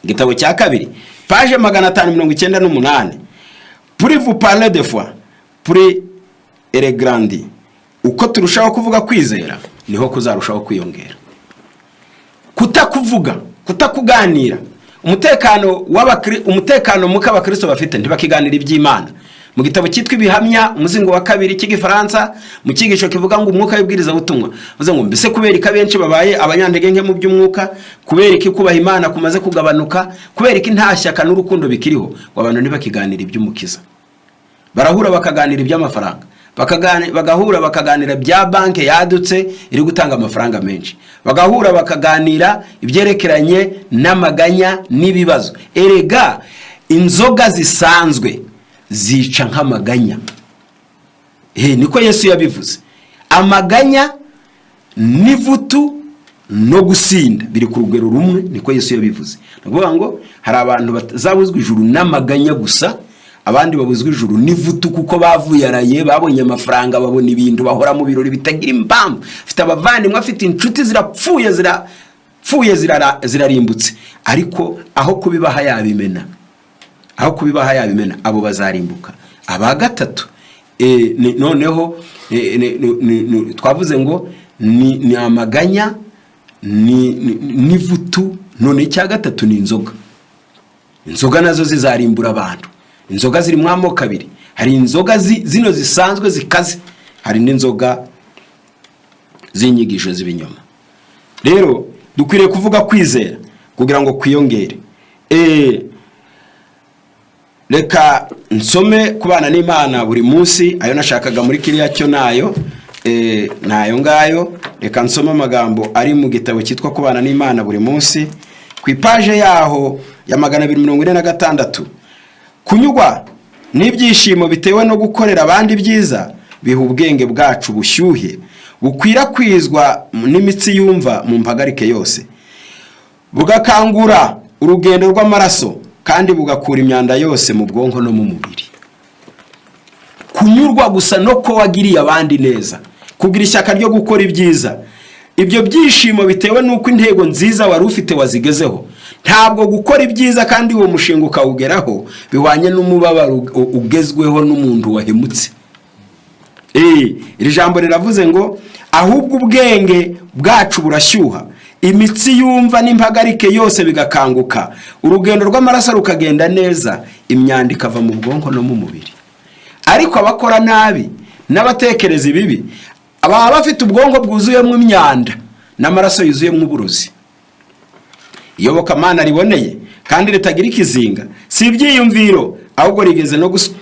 igitabo cya kabiri, page 598. Plus vous parlez de foi, plus elle grandit. Uko turushaho kuvuga kwizera, niho kuzarushaho kwiyongera. Kutakuvuga, kutakuganira, umutekano muke abakristo bafite, ntibakiganira iby'Imana. Mu gitabo cyitwa Ibihamya, umuzingo wa kabiri cy'Igifaransa, mu cyigisho kivuga ngo umwuka w'ibwirizabutumwa, bivuze ngo: mbese kubera ko abenshi babaye abanyantege nke mu by'umwuka? Kubera iki kubaha Imana kumaze kugabanuka? Kubera iki nta shyaka n'urukundo bikiriho? Ngo abantu ntibakiganira iby'Umukiza. Barahura bakaganira iby'amafaranga, bagahura bakaganira bya banki yadutse iri gutanga amafaranga menshi, bagahura bakaganira ibyerekeranye n'amaganya n'ibibazo. Erega inzoga zisanzwe zica nk'amaganya. Niko Yesu yabivuze. Amaganya n'ivutu no gusinda biri ku rugero rumwe, niko Yesu yabivuze. Ni ukuvuga ngo hari abantu bazabuzwa ijuru n'amaganya gusa, abandi babuzwa ijuru n'ivutu kuko bavuyaraye, babonye amafaranga, babona ibintu, bahora mu birori bitagira impamvu. Afite abavandimwe, afite inshuti zirapfuye, zirapfuye, zirarimbutse, ariko aho kubibaha yabimena, aho kubibaha yabimena. Abo bazarimbuka. Aba gatatu, noneho twavuze ngo ni amaganya n'ivutu. None icya gatatu ni inzoga. Inzoga nazo zizarimbura abantu. Inzoga zirimo amoko abiri: hari inzoga zino zisanzwe zikaze, hari n'inzoga z'inyigisho z'ibinyoma. Rero dukwiriye kuvuga kwizera kugira ngo kwiyongere. Reka nsome kubana n'Imana buri munsi. Ayo nashakaga muri kiriya cyo nayo, nayo ngayo. Reka nsome amagambo ari mu gitabo cyitwa Kubana n'Imana buri munsi, ku ipaje yaho ya 246. Kunyurwa n'ibyishimo bitewe no gukorera abandi ibyiza biha ubwenge bwacu ubushyuhe bukwirakwizwa n'imitsi yumva mu mpagarike yose, bugakangura urugendo rw'amaraso kandi bugakura imyanda yose mu bwonko no mu mubiri. Kunyurwa gusa no ko wagiriye abandi neza, kugira ishyaka ryo gukora ibyiza, ibyo byishimo bitewe n'uko intego nziza wari ufite wazigezeho. Ntabwo gukora ibyiza kandi uwo mushinga ukawugeraho bihwanye n'umubabaro ugezweho n'umuntu wahemutse. Iri jambo riravuze ngo ahubwo ubwenge bwacu burashyuha, imitsi yumva n'impagarike yose bigakanguka, urugendo rw'amaraso rukagenda neza, imyanda ikava mu bwonko no mu mubiri. Ariko abakora nabi n'abatekereza ibibi baba bafite ubwonko bwuzuyemo imyanda n'amaraso yuzuyemo uburozi. Iyobokamana riboneye kandi ritagira ikizinga si ibyiyumviro, ahubwo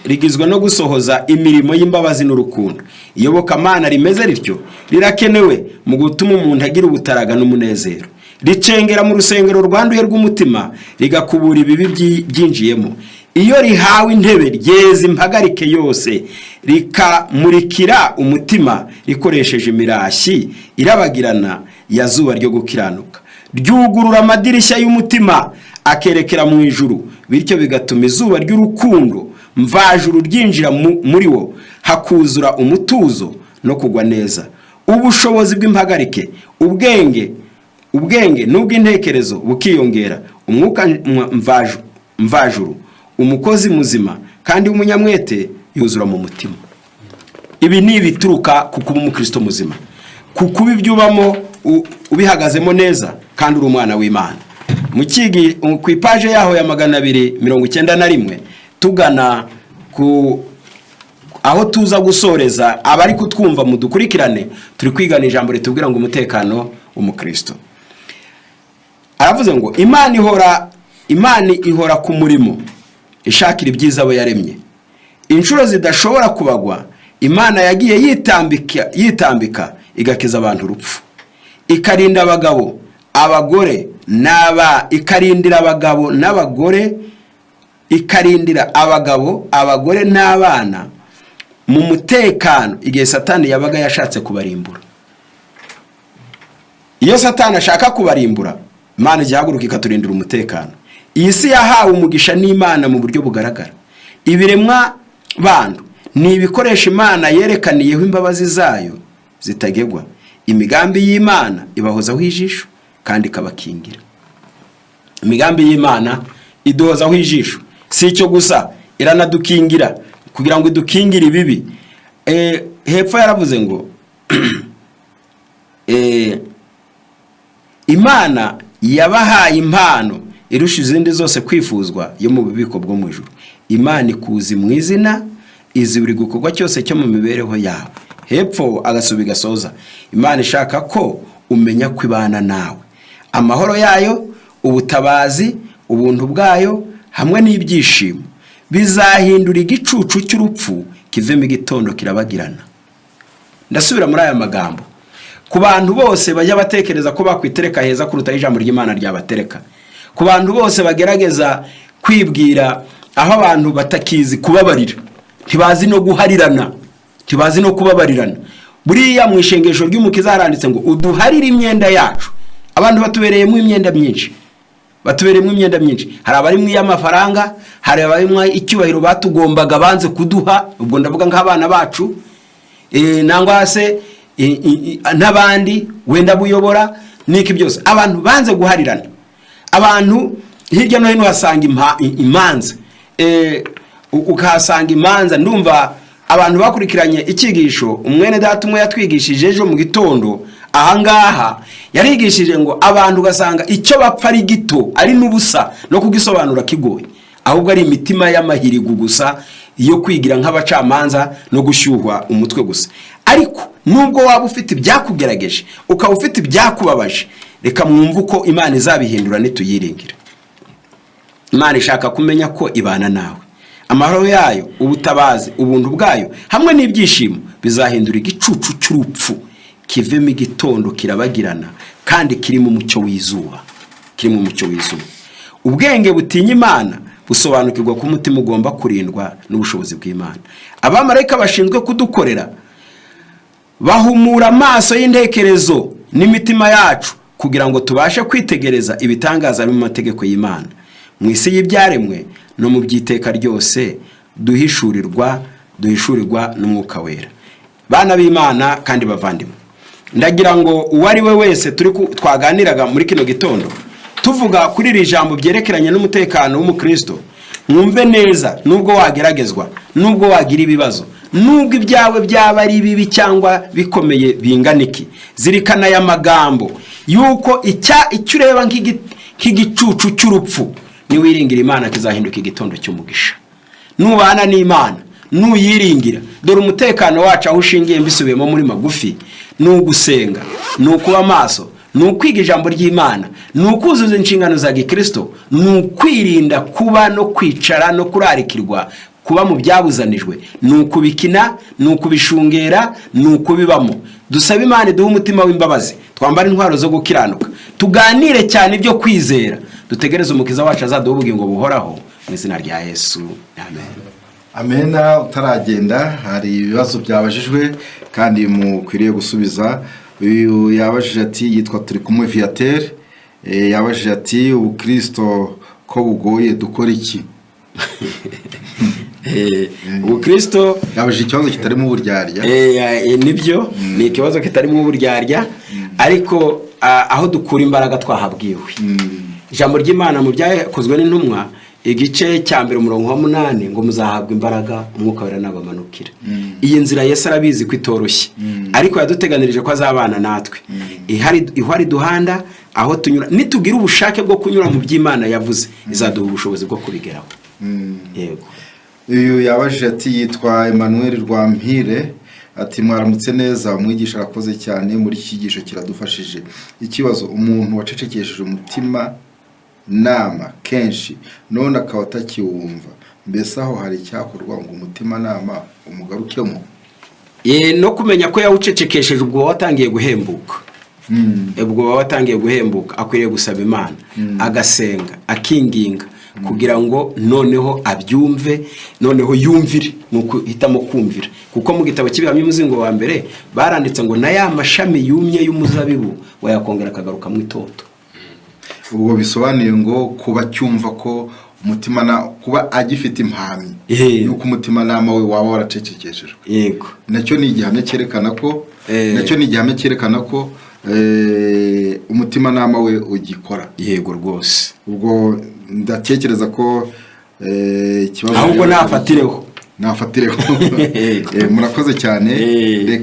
rigizwe no gusohoza imirimo y'imbabazi n'urukundo. Iyobokamana rimeze rityo rirakenewe mu gutuma umuntu agira ubutaraga n'umunezero. Ricengera mu rusengero rwanduye rw'umutima, rigakubura ibibi byinjiyemo. Iyo rihawe intebe, ryeza impagarike yose, rikamurikira umutima rikoresheje imirashyi irabagirana ya zuba ryo gukiranuka. Ryugurura amadirishya y'umutima akerekera mu ijuru, bityo bigatuma izuba ry'urukundo mvajuru ryinjira muri wo, hakuzura umutuzo no kugwa neza. Ubushobozi bw'impagarike, ubwenge n'ubw'intekerezo bukiyongera. Umwuka mvajuru, umukozi muzima kandi w'umunyamwete, yuzura mu mutima. Ibi ni ibituruka ku kuba umukristo muzima, ku kuba ibyo ubamo ubihagazemo neza kandi uri umwana w'Imana. Mu kigi ku ipaje yaho ya 291, tugana ku aho tuza gusoreza. Abari kutwumva mudukurikirane, turi kwigana ijambo ritubwira ngo umutekano w'umukristo. Aravuze ngo Imana ihora ku murimo ishakira ibyiza abo yaremye. Inshuro zidashobora kubagwa Imana yagiye yitambika igakiza abantu urupfu, ikarinda abagabo, abagore n'aba ikarindira abagabo n'abagore, ikarindira abagabo, abagore n'abana mu mutekano igihe Satani yabaga yashatse kubarimbura. Iyo Satani ashaka kubarimbura, Imana igihaguruka ikaturindira umutekano. Iyi si yahawe umugisha n'Imana mu buryo bugaragara. Ibiremwa bantu ni ibikoresho Imana yerekaniyeho imbabazi zayo zitagegwa. Imigambi y'Imana ibahozaho ijisho kandi ikabakingira. Imigambi y'Imana iduhozaho ijisho. Si icyo gusa, iranadukingira kugira ngo idukingire ibibi. Hepfo yaravuze ngo Imana yabahaye impano irusha izindi zose kwifuzwa yo mu bubiko bwo mu ijuru. Imana ikuzi mu izina, izi buri gikorwa cyose cyo mu mibereho yawe. Hepfo agasubi gasoza: Imana ishaka ko umenya ko ibana nawe. Amahoro yayo, ubutabazi, ubuntu bwayo hamwe n'ibyishimo bizahindura igicucu cy'urupfu kivemo igitondo kirabagirana. Ndasubira muri aya magambo: ku bantu bose bajya batekereza ko bakwitereka heza kuruta ijambo ry'Imana ryabatereka, ku bantu bose bagerageza kwibwira aho abantu batakizi kubabarira, ntibazi no guharirana, ntibazi no kubabarirana. Buriya mu ishengesho ry'Umukiza haranditse ngo: "Uduharire imyenda yacu." Abantu batubereyemo imyenda myinshi, batubereyemo imyenda myinshi. Hari abarimo iy'amafaranga, hari abarimo icyubahiro batugombaga banze kuduha, ubwo ndavuga nk'abana bacu, nangwa se n'abandi wenda buyobora n'iki byose. Abantu banze guharirana. Abantu hirya no hino uhasanga imanza, ukahasanga imanza. Ndumva abantu bakurikiranye icyigisho umwene data umwe yatwigishije ejo mu gitondo ahangaha, yarigishije ngo abantu ugasanga icyo bapfa ari gito, ari n'ubusa, no kugisobanura kigoye, ahubwo ari imitima y'amahirigu gusa yo kwigira nk'abacamanza no gushyuhwa umutwe gusa. Ariko nubwo waba ufite ibyakugerageje, ukaba ufite ibyakubabaje, reka mwumve uko Imana izabihindura nituyiringira. Imana ishaka kumenya ko ibana nawe. Amahoro yayo, ubutabazi, ubuntu bwayo hamwe n'ibyishimo bizahindura igicucu cy'urupfu kivemo igitondo kirabagirana kandi kirimo umucyo w'izuba, kirimo umucyo w'izuba. Ubwenge butinya Imana busobanukirwa ko umutima ugomba kurindwa n'ubushobozi bw'Imana. Abamarayika bashinzwe kudukorera bahumura amaso y'intekerezo n'imitima yacu kugira ngo tubashe kwitegereza ibitangaza biri mu mategeko y'Imana mu isi y'ibyaremwe no mu by'iteka ryose duhishurirwa n'Umwuka Wera. Bana b'Imana kandi bavandimwe, ndagira ngo uwo ari we wese turi twaganiraga muri kino gitondo tuvuga kuri iri jambo byerekeranye n'umutekano w'umukristo, mwumve neza: nubwo wageragezwa, nubwo wagira ibibazo, nubwo ibyawe byaba ari bibi cyangwa bikomeye bingana iki, zirikana aya magambo yuko icyo ureba nk'igicucu cy'urupfu, niwiringira Imana kizahinduka igitondo cy'umugisha. Nubana n'Imana, nuyiringira. Dore umutekano wacu aho ushingiye, mbisubiyemo muri magufi: ni ugusenga, ni ukuba maso, ni ukwiga ijambo ry'Imana, ni ukuzuza inshingano za gikirisito, ni ukwirinda kuba no kwicara no kurarikirwa kuba mu byabuzanijwe, ni ukubikina, ni ukubishungera, ni ukubibamo. Dusabe Imana iduhe umutima w'imbabazi, twambare intwaro zo gukiranuka, tuganire cyane ibyo kwizera, dutegereze Umukiza wacu azaduha ubugingo buhoraho, mu izina rya Yesu, amen. Amena. Utaragenda, hari ibibazo byabajijwe kandi mukwiriye gusubiza. Uyu yabajije ati, yitwa Turi kumwe Viateur, yabajije ati: "Ubukristo ko bugoye, dukora iki?" Ubukristo Yabajije ikibazo kitarimo uburyarya. Nibyo, ni ikibazo kitarimo uburyarya, ariko aho dukura imbaraga twahabwiwe ijambo ry'Imana mu Byakozwe n'Intumwa, igice cya 1, umurongo wa 8, ngo: "Muzahabwa imbaraga Umwuka Wera nabamanukira." Iyi nzira Yesu arabizi ko itoroshye, ariko yaduteganirije ko azabana natwe. Ihari duhanda aho tunyura. Nitugira ubushake bwo kunyura mu by'Imana yavuze, izaduha ubushobozi bwo kubigeraho. Yego. Uyu yabajije ati, yitwa Emmanuel Rwampire, ati: "Mwaramutse neza, umwigisha arakoze cyane muri iki cyigisho, kiradufashije. Ikibazo: umuntu wacecekesheje umutima nama kenshi none akaba atakiwumva, mbese aho hari icyakorwa ngo umutimanama umugarukemo?" No kumenya ko yawucecekesheje, ubwo watangiye guhembuka, ubwo baba watangiye guhembuka. Akwiriye gusaba Imana, agasenga, akinginga kugira ngo noneho abyumve, noneho yumvire. Ni ukuhitamo kumvira, kuko mu gitabo cy'Ibihamya, umuzingo wa 1, baranditse ngo: "Na ya mashami yumye y'umuzabibu wayakongera akagarukamo itoto." Ubwo bisobanuye ngo kuba cyumva ko umutima na kuba agifite impamyi yuko umutimanama we waba waracecekeshejwe, nacyo ni igihamya cyerekana ko nacyo ni igihamya cyerekana ko umutimanama we ugikora. Yego rwose. Ubwo ndatekereza ko ikibazo Ahubwo nafatireho. Nafatireho. Yego. Murakoze cyane.